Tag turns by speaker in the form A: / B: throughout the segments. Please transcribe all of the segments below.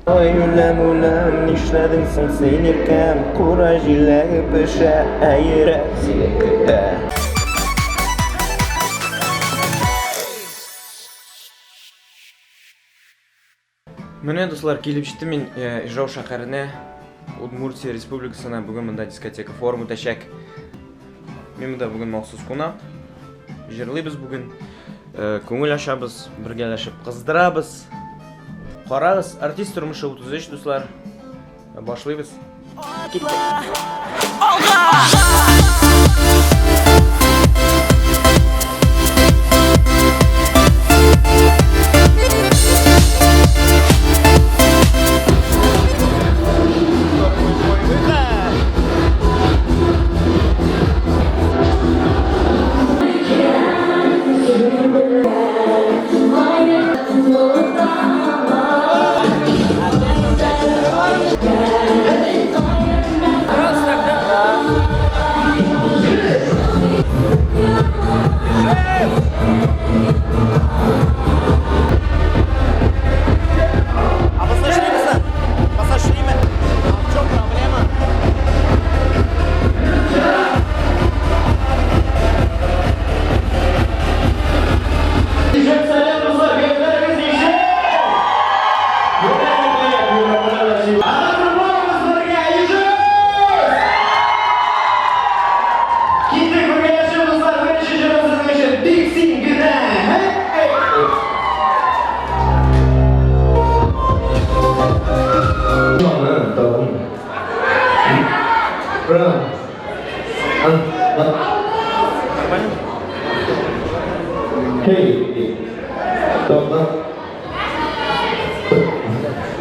A: Ай, үләм, үләм, нишләдең соң син, иркәм? Кура җиләге пешә, ә йөрәк сине көтә.
B: Менә, дуслар, килеп җиттем мин э, Ижау шәһәренә, Удмуртия республикасына. Бүген монда дискотека форум үтәчәк. Мин монда бүген махсус кунак. Җырлыйбыз бүген. Э, күңел ачабыз, бергәләшеп кыздырабыз. Карагыз, артист тормышы 33, дуслар. Башлыйбыз. Киттек.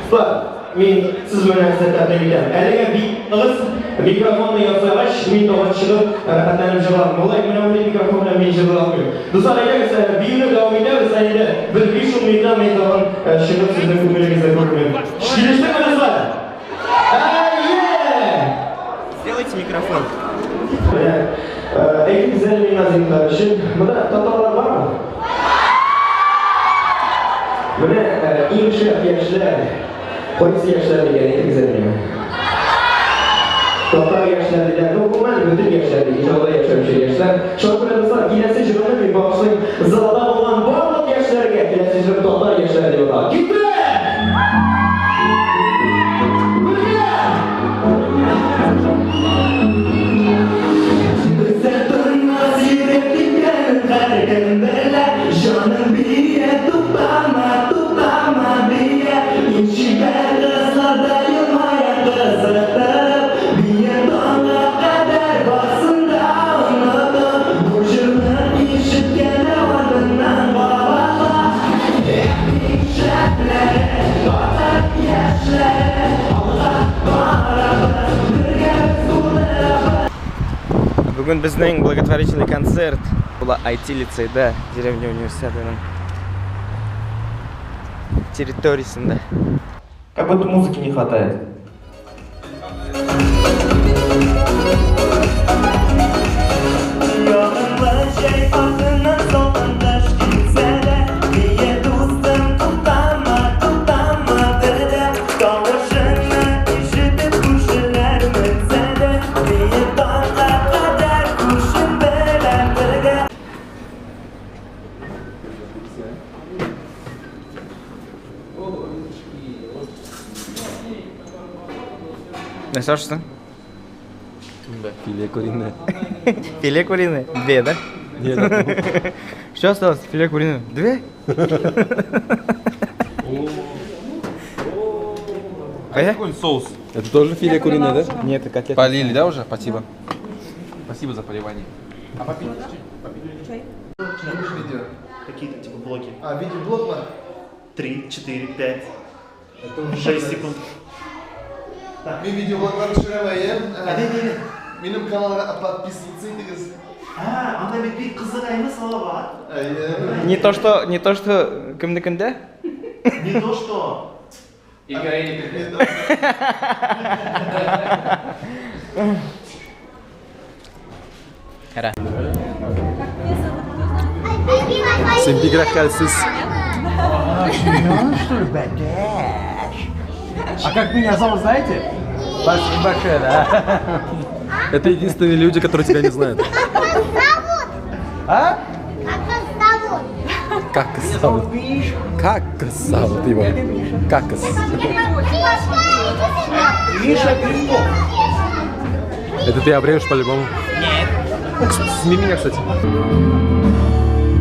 A: Дуслар, мин сез белән нәрсә тәкъдим итәм. Әлегә бик ныгыз микрофонны ясагач, мин тагын чыгып, рәхәтләнеп җырлармын. Болай менә мондый микрофон белән мин җырлый алмыйм. Дуслар, әйдәгез, биюне дәвам итәбез, ә инде бер 5-10 минуттан мин тагын чыгып сезнең күңелегезне күрермен. Килештекме, дуслар? Әйе!
B: Сделайте микрофон.
A: Менә, әйтегез әле миңа зинһар өчен, монда татарлар бармы? Менә иң шәп яшьләр, кайсы яшьләр дигән, әйтегез әле миңа. Татар яшьләр диләр, ну, гомумән, бөтен яшьләр ди, Ижауда яшәүче яшьләр. Шуңа күрә, дуслар, киләсе җырымны мин багышлыйм залда булган барлык яшьләргә. Киләсе җырым Татар яшьләре дип атала. Киттек! Бергә! Бездә тормас йөрәк типкәнен һәркем белә. Җаным бия, туктама, туктама, бия. Иң чибәр кызлар да елмая кызыктырып. Бия таңга кадәр барсын да онытып. Бу җырны ишеткәндә артыннан кабатла. Эх, бик шәпләре, татар яшьләре, алга барабыз, бергә без булдырабыз.
B: Бүген безнең благотворительный концерт була IT лицейда, деревня университетының территориясендә.
A: Как будто музыки не хватает.
C: Ягымлы җәй артыннан салкын кыш килсә дә, Бие дустым, туктама, туктама бер дә. Тавышыңны ишетеп күршеләр менсә дә, Бие таңга кадәр күршем белән бергә.
B: Нәрсә ашыйсың?
D: Филе куриное.
B: Филе куриное? Две, да?
D: Нет.
B: Что осталось? Филе куриное? Две? Кая?
E: Какой соус?
D: Это тоже филе куриное, да?
B: Нет, это котлета.
E: Полили, да, уже? Спасибо. Спасибо за поливание. А попить? Попить.
F: Видео.
G: Какие-то типа блоки.
F: А, видеоблог на?
G: 3, 4, 5, 6 секунд.
F: Мин видеоблоглар төшерәм, әйе. Минем каналга подписываться итегез.
G: А, анда бит бик кызык әйме Салават.
F: Әйе.
B: Не то, что, не то, что кемнекендә?
G: Не то что.
B: Кара.
D: Син бигрәк хәлсез.
E: А как меня зовут, знаете? Спасибо большое, да.
D: Это единственные люди, которые тебя не знают.
H: Как вас зовут?
E: А?
H: Как вас зовут?
D: Как зовут? Как зовут его? Как?
E: Миша Грибков.
D: Это ты обрежешь по-любому?
E: Нет.
D: Сними меня, кстати.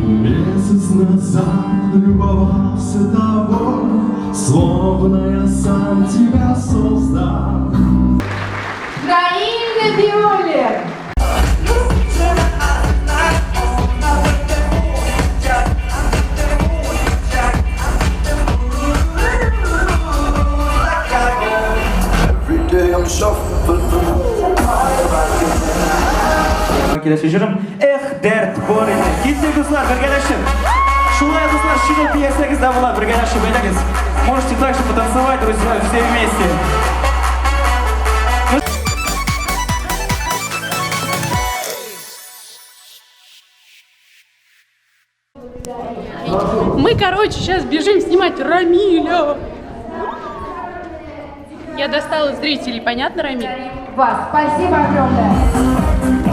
C: Месяц назад любовался тобой, словно я сам тебя создал.
I: Наивный Виолет!
C: Киләсе җырым Эх, дәрт бар иде. Киттек, дуслар, бергәләшеп. Шулай, дуслар, чыгып биесәгез дә була, бергәләшеп әйдәгез. Можете также потанцевать, друзья, все вместе.
I: Мы, короче, сейчас бежим снимать Рамиля. Я достала зрителей, понятно, Рамиль?
J: Вас. Спасибо огромное.